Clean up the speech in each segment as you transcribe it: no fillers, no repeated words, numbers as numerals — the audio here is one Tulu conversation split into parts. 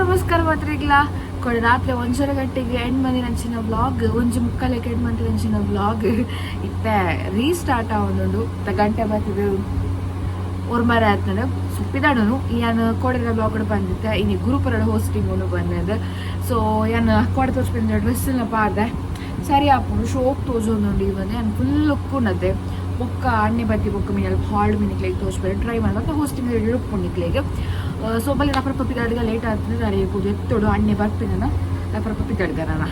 ನಮಸ್ಕಾರ ಮಾತ್ರಿಗ್ಲಾ ಕೊಡೆ ರಾತ್ರಿ ಒಂಜರ ಗಂಟೆಗೆ ಎಂಡ್ ಮಂದಿನಂಚಿನ ವ್ಲಾಗ್, ಒಂಜಿ ಮುಕ್ಕಲೆಗೆ ಎಂಡ್ ಮಂದಿನಂಚಿನ ವ್ಲಾಗ್ ಇತ್ತೆ ರೀಸ್ಟಾರ್ಟ್ ಆವೊಂದುಂಡು. ಗಂಟೆ ಬತ್ತಿದ್ ಒರ್ಮರ ಆತ್ನಡು ಸುಪ್ಪಿದಾಡನು ಯಾನ್ ಕೋಡೆದ ಬ್ಲಾಗ್ ಬಂದಿತ್ತೆ. ಇನಿ ಗುರುಪುರದ ಹೋಸ್ಟಿಂಗ್ ಉಂಡು ಬಂದದ್ದು. ಸೊ ಯಾನ್ ಕೋಡೆ ತೋಚ್ಪಿನ ಡ್ರೆಸ್ ಎಲ್ಲ ಪಾಡ್ದೆ, ಸರಿ ಆಪುಂಡು, ಶೋಕ್ ತೋಜೊಂದುಂಡು. ಇವನ್ ಯಾನ್ ಫುಲ್ ಲುಕ್ ಉಂಡತೆ. ಬೊಕ್ಕ ಅಣ್ಣೆ ಬತ್ತಿ ಬೊಕ್ಕ ಮೀನ್ ಅಲ್ಪ ಹಾಲ್ಡ್ ಮೀನಿಕ್ಲೆಗ್ ತೋಚ್ಪೇರೆ ಟ್ರೈ ಮತ್ತೆ ಹೋಸ್ಟಿಂಗ್ ಉಪ್ಪುಂಡು. ಸೊ ಬಲ್ಲಿ ರಪರಪ ಪಿದಾಡ್ಗ ಲೇಟ್ ಆತಂದ್ರೆ ಅರೆ ಪೂಜೆ ಎತ್ತೊಡು, ಅಣ್ಣೆ ಬರ್ಪಿನ ರಪರಪ ಪಿದಾಡ್ಗ ನಾನು.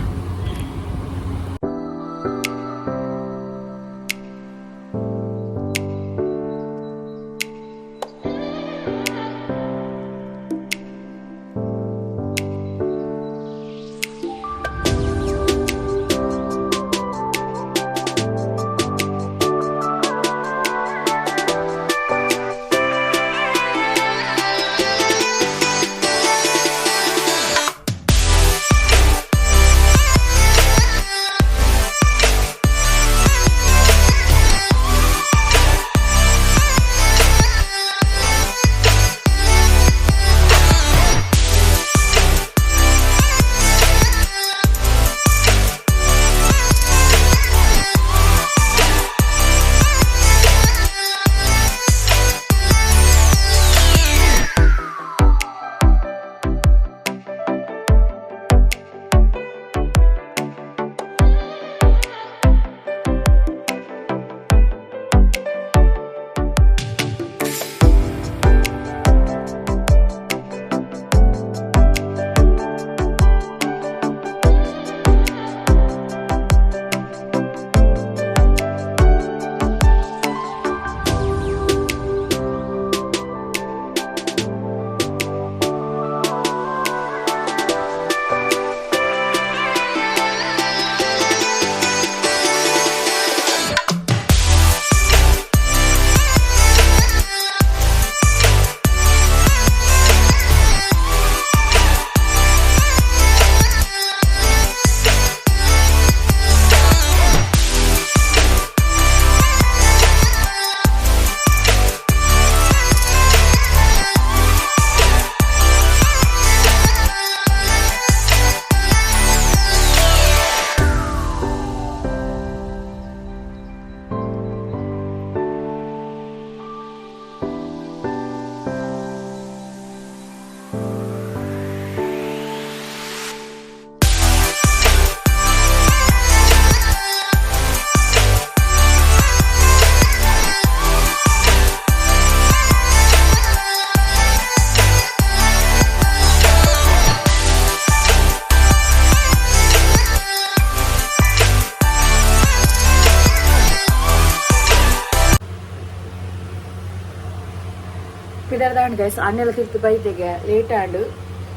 ಪಿದರ್ದಾಂಡ್ ಗೈಸ್, ಅಣ್ಣೆಲ್ಲ ತಿರ್ತು ಬೈತೆಗೆ ಲೇಟ್ ಆಂಡ್.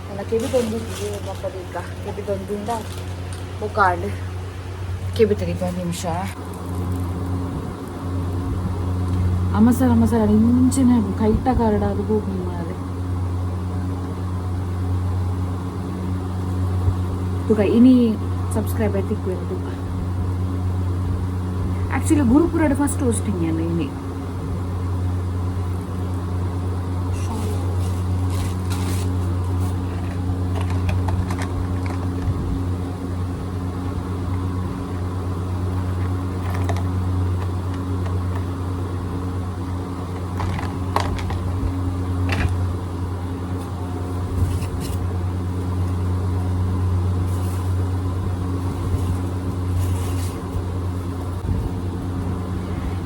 ನನ್ನ ಕೆಬಿ ತೊಂದು ಮೊಕ್ಕದೀಕ ಕೆಬಿ ತೊಂದಿಂದ ಬೊಕ್ಕ ಆಂಡ್. ಕೆಬಿ ತರೀಪ ಒಂದು ನಿಮಿಷ. ಅಮಸರ ಅಮಸರ ಇಂಚಿನ ಕೈಟ ಕಾರಡ ಅದು ಹೋಗಿ ಮಾರೆ. ತುಕ ಇನಿ ಸಬ್ಸ್ಕ್ರೈಬರ್ ತಿಕ್ಕು ತುಕ. ಆಕ್ಚುಲಿ ಗುರುಪುರಡ್ ಫಸ್ಟ್ ಹೋಸ್ಟಿಂಗ್ ಇನಿ.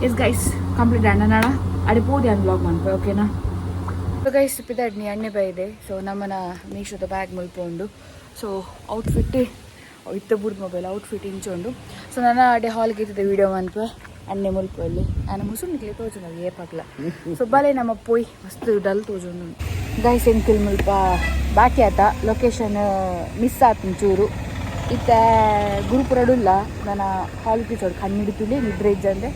ಎಸ್ ಗೈಸ್, ಕಂಪ್ಲೀಟ್ ಅಣ್ಣನಾಡ ಅಡೆ ಪೋದೆ ಅನ್ಬ್ಲಾಗ್ ಮನ್ಪೆ, ಓಕೆನಾ? ಸೊ ಗೈಸ್, ಪಿದಾಡ್ನಿ ಅಣ್ಣೆ ಬೈದೆ. ಸೊ ನಮ್ಮನ ಮೀಶೋದ ಬ್ಯಾಗ್ ಮುಲ್ಪೊಂಡು. ಸೊ ಔಟ್ಫಿಟ್ ಇತ್ತ ಬುಡ್ ಮೊಬೈಲ್ ಔಟ್ಫಿಟ್ ಇಂಚೊಂಡು. ಸೊ ನನ್ನ ಅಡೆ ಹಾಲ್ಗೆ ಇತ್ತಿದೆ ವಿಡಿಯೋ ಮನ್ಪೆ. ಅಣ್ಣೆ ಮುಲ್ಪಲ್ಲಿ ಆನ ಮುಸುಣಿಕ್ಲೆ ತೋಜುಂಡು ಏ ಪಗ್ಲ. ಸೊ ಬಲೆ ನಮ್ಮ ಪೋಯ್ ಮಸ್ತ್ ಡಲ್ ತೋಜುಂಡು ಗೈಸ್. ಎಂಕಿಲ್ ಮುಲ್ಪ ಬಾಕಿ ಆತ ಲೊಕೇಶನ್ ಮಿಸ್ ಆತು ಚೂರು. ಇತ್ತೆ ಗುರುಪುರಡುಲ್ಲ ನನ್ನ ಹಾಲ್ಗೆ ಚೋಡು ಕಣ್ಣಿಡ್ತಿಲ್ಲ ನಿದ್ರೆ ಇಜ್ಜಂದೆ.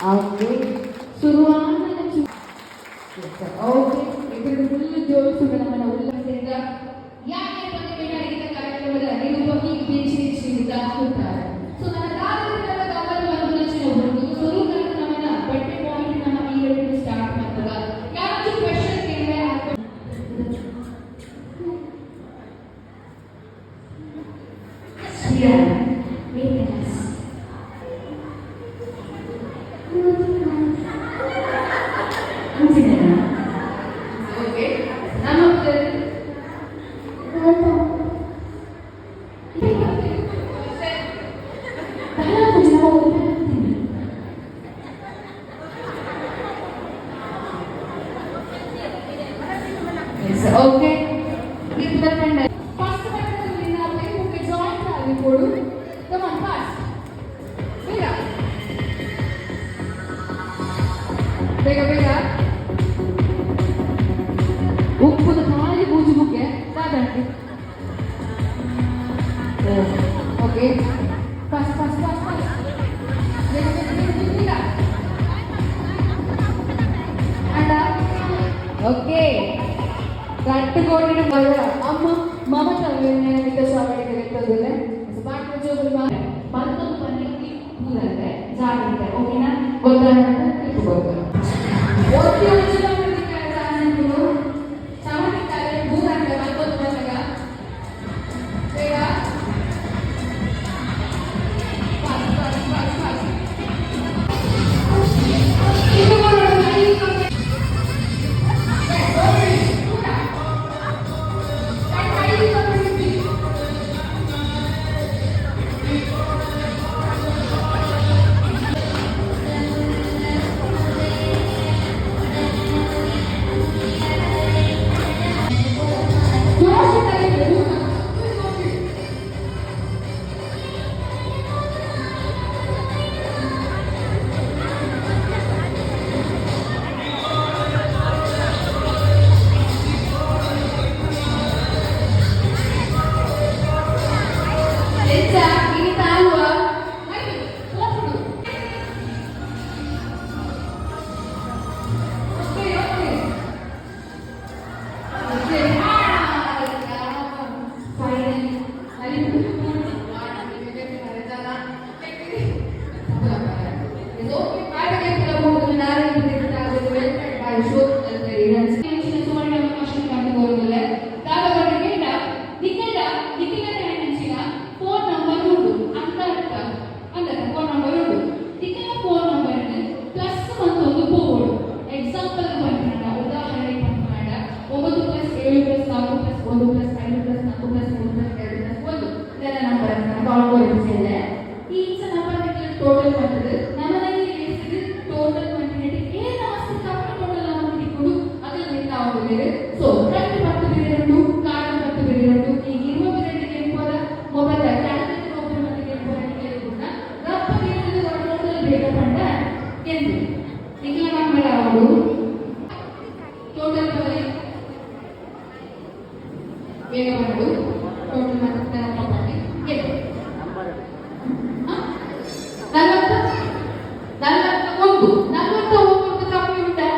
ಓಕೆ, ಶುರುವಾನ. ಓಕೆ, ಇದ್ರ ಫುಲ್ ಜೋಶು ನಮ್ಮನ್ನ ಉಲ್ಲಂಘನೆಯಿಂದ ಯಾಕೆ ಬಂದ ಕಾರ್ಯಕ್ರಮದ ನಿರೂಪಕಿ ಪಿಂಚಿ ಶ್ರೀಯುತ ಕೂತಾರೆ. ಸೊ ನನ್ನ ಕಾರ್ಯಕ್ರಮದ ಗಮನ ಒಂದು ಸ್ವರೂಪ ನಮ್ಮನ್ನ ಬಟ್ಟೆ ಪಾಯಿಂಟ್ ನಮ್ಮ ಈವೆಂಟ್ ಸ್ಟಾರ್ಟ್ ಮಾಡ್ತದ. ಯಾರು ಕ್ವೆಶನ್ ಕೇಳಿದ್ರೆ ಓಕೆ, ನಮ್ಮ ಓಕೆ, ಫಸ್ಟ್ ಜಾಯಿನ್ ಆಗಿಕೊಡು. ಕಮ್ ಆನ್, ಫಾಸ್ಟ್, ಬೇಗ ಬೇಗ ಬೇಗ. ಉಪ್ಪುದ ಖಾಲಿ ಬೂಜು ಬುಕ್ಕೆ ಸಾಧಾರಣ. Okay, fast, fast, fast, fast, ಬೇಗ ಬೇಗ ಬೇಗ ಬೇಗ. ಅಣ್ಣ, ಓಕೆ, ಕಟ್ಟುಕೊಂಡಿನ ಅಮ್ಮ ಮಮತಾ ಚಾವಡಿಗೆ ಮತ್ತೊಂದು ಮನೆಯಲ್ಲಿ ಪೂರಂತೆ ಜಾಗ್ರತೆ, ಓಕೆನಾ? ಗೊತ್ತಾಗ ಗೊತ್ತ ಒತ್ತಿ ಚಾಮಟಿಕಾರೆ ಬೂರಂತೆ ಮತ್ತೊಂದು ಮನೆಗ ಬೇಗ. Fast, fast, fast, fast. Phone number ಉಂಟು ಅಂತ ಅರ್ಥ ಅಂದ್ರೆ ಫೋನ್ ನಂಬರ್ ಉಂಟು. ನಿಖಲ ಫೋನ್ ನಂಬರ್ ಪ್ಲಸ್ ಮತ್ತೊಂದು ಪೋವೋಡು. ಎಕ್ಸಾಂಪಲ್ ಪನ್ಪುಂಡ, ಉದಾಹರಣೆ ಪನ್ಪುಂಡ, 9 plus 7 plus 4 plus 1 plus 5 plus 4 plus 3 plus 2 plus 1 ಇದೆಲ್ಲ ನಂಬರ್ ಕಾಲ್ ಕೊಡಿಸಿಲ್ಲ. ಈ ಇಂಚ ನಂಬರ್ ಟೋಟಲ್ ಬರ್ತದೆ. ನಮ್ಮನೆ ಟೋಟಲ್ ಬಂದಿದೆ ಏನು ಮಸ್ತ್ ಕಮ್ಮಿ ಟೋಟಲ್ ನಂಬರ್ ತಿಕ್ಕೊಂಡು ಅದರಲ್ಲಿ ನಿಂತ ಹೋಗಿದೆ. ಸೊ ಕರೆಕ್ಟ್ 10 ಬೇರೆ ಉಂಟು, ಕಾಡು 10 ಬೇರೆ ಉಂಟು. ಈಗ ಇರುವ ಬೇರೆ ಕೆಂಪೋದ ಮೊಬೈಲ್ ಕಡದ ಒಬ್ಬರು ಮತ್ತೆ ಕೆಂಪೋದ ಕೂಡ ರಪ್ಪ ಟೋಟಲ್ ಬೇಗ ಪಂಡ ಎಂದು ನಿಖಿಲ ನಂಬರ್ ಅವರು ಟೋಟಲ್ ಬರಲಿ. ಬೇಗ ಬಂದು ಟೋಟಲ್ ಮತ್ತೆ ಗೆದ್ದು 40, 41, 41 ಕಮ್ಮಿ ಉಂಟಾ?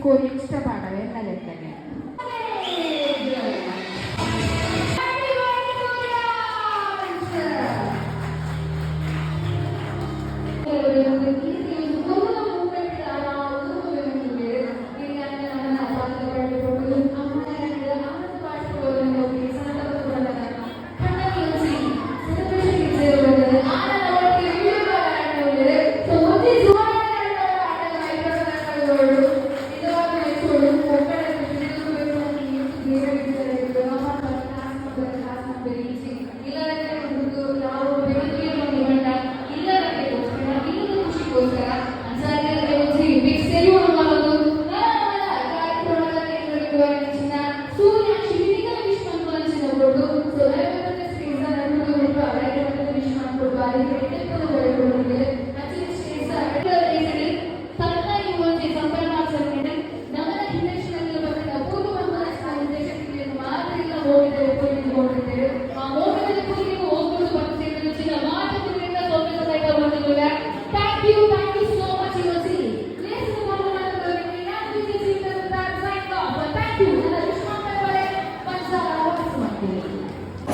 ಸ್ಕೋರ್ ಎಕ್ಸ್ಟ್ರಾ ಪಾಡವೆ ಎಲ್ಲ ಲೆಕ್ಕನೆ.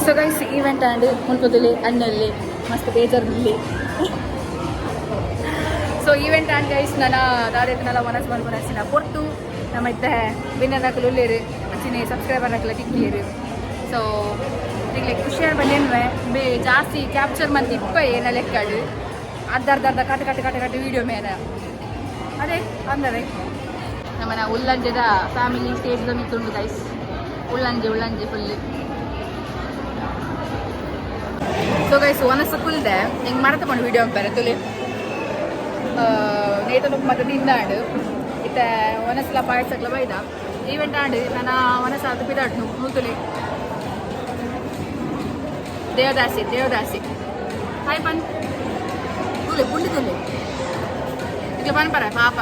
ಸೊ ಗೈಸ್, ಈವೆಂಟ್ ಆಂಡ್ ಮುಲ್ಪದಲ್ಲಿ ಅಣ್ಣಲ್ಲಿ ಮಸ್ತ್ ಬೇಜಾರ್ ಬಿಲ್ಲಿ. ಸೊ ಈವೆಂಟ್ ಆಂಡ್ ಗೈಸ್, ನನ್ನ ದಾದೆತನಲ ಮನಸ್ಸು ಮನ್ಪುನಂಚಿನ ಪೊರ್ತು. ನಮ್ಮ ಇತ್ತೆ ವಿನ್ನರ್ ಉಲ್ಲೇರು, ಅಂಚಿನ ಸಬ್ಸ್ಕ್ರೈಬರ್ ನಕಲ ತಿಕ್ಕಿಯರು. ಸೊ ಈಗಲೇ ಖುಷಿಯಾಗಿ ಬಂದೇನ್ವೆ ಬೇ ಜಾಸ್ತಿ ಕ್ಯಾಪ್ಚರ್ ಮಂತ್ ಇಪ್ಪ ಏನ ಲೆಕ್ಕಡು ಅರ್ಧ ಅರ್ಧ ಅರ್ಧ ಕಟ್ ಕಟ್ ಕಟ್ ಕಟ್ ವಿಡಿಯೋ ಮೇನ. ಅದೇ ಅಂದರೆ ನಮ್ಮನ ಉಲ್ಲಂಜೆದ ಫ್ಯಾಮಿಲಿ ಸ್ಟೇಜ್ ಮಿತ್ತುಂಡು ಗೈಸ್. ಉಳ್ಳಂಜೆ ಉಳ್ಳಂಜೆ ಫುಲ್. ಸೊ ಗೈಸ್, ಒನಸ ಕುಲ್ದೆ ಹಿಂಗೆ ಮರತ ವಿಡಿಯೋ ಅಂತಾರೆ ತುಲಿ ನೇತನು ಮತ್ತೆ ತಿಂದಾಂಡು. ಇತ್ತೆ ಒನಸ್ಲ ಪಾಯಸಕ್ಲ ಬೈದ. ಈವೆಂಟ್ ಆಂಡ್ ನನ್ನ ಒನಸ ಅದು ಪಿದಾಡ್ನು ನೂತುಲಿ. ದೇವದಾಸಿ ದೇವದಾಸಿ ಹಾಯ್ ಪನ್ ತೂಲೆ ಪುಂಡಿ ತುಲೆ ಇಟ್ಲ ಪನ್ಪರ ಪಾಪ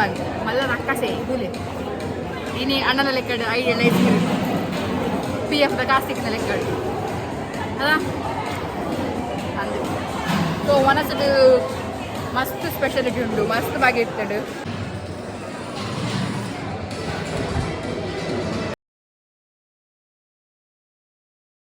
ಮಲ್ಲ ರಕ್ಕಸೆ ತೂಲೆ. ಇನಿ ಅಣ್ಣನ ಲೆಕ್ಕಡು ಐಡಿಯಾ ಲೈಫ್ ಪಿಎಫ್ ದ ಕಾಸ್ತಿಕ್ನ ಲೆಕ್ಕಡು ಅಲ್ಲ ಅಂದು. ಸೊ ಒನಸಡು ಮಸ್ತ್ ಸ್ಪೆಷಾಲಿಟಿ ಉಂಡು, ಮಸ್ತ್ ಬಾಗಿ ಇರ್ತದೆ.